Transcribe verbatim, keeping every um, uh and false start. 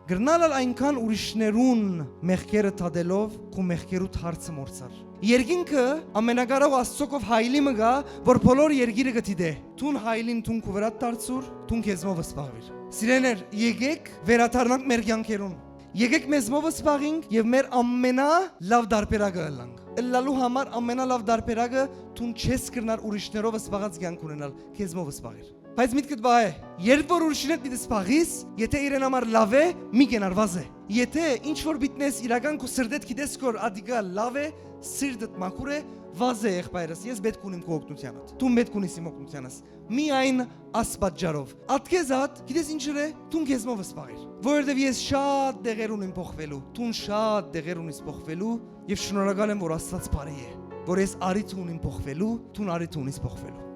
Կրնալ ալ այնքան ուրիշներուն մեղքերը դատելով քու մեղքերուդ հարցը մոռցար։ Երկինքը ամենակարող Աստծոքով հայլի մը կայ, որ բոլոր երկիրը կը դիտէ։ Դուն հայլին դուն քու վրադ դարձուր, դուն քեզմով սպաղուիր։ Սիրեներ, եկեք վերադառնանք մեր կյանքերուն։ Եկեք մեզմով սպաղինք եւ մեր ամենալաւ դարբերակը ըլլանք։ Ըլլալու համար ամենալաւ դարբերակը դուն չես կրնար ուրիշներով սպաղած կյանք ունենալ, քեզմով սպաղիր։ Բայց միտքդ պահէ, երբ որ ուրիշին հետ պիտի սպաղիս, եթե իրեն համար լաւ է, մի կենար վազ է։ Եթե ինչ որ պիտնես իրական քու սրտեդ գիտես որ ադիկա լաւ է, սիրտդ մաքուր է, վազ է, եղբայրս, ես պետք ունիմ քու օգնութեանդ, դու պետք ունիս իմ օգնութեանս, միայն աս պատճառով։ Ատքեզ ատ, գիտես ինչ ըրէ, դուն քեզմով սպաղիր, որովհետեւ ես շատ դեղեր ունիմ փոխվելու, դուն շատ դեղեր ունիս փոխվելու, եւ շնորհակալ եմ որ Աստված բարի է, որ ես արիթ ունիմ փոխվելու, դուն արիթ ունիս փոխվելու։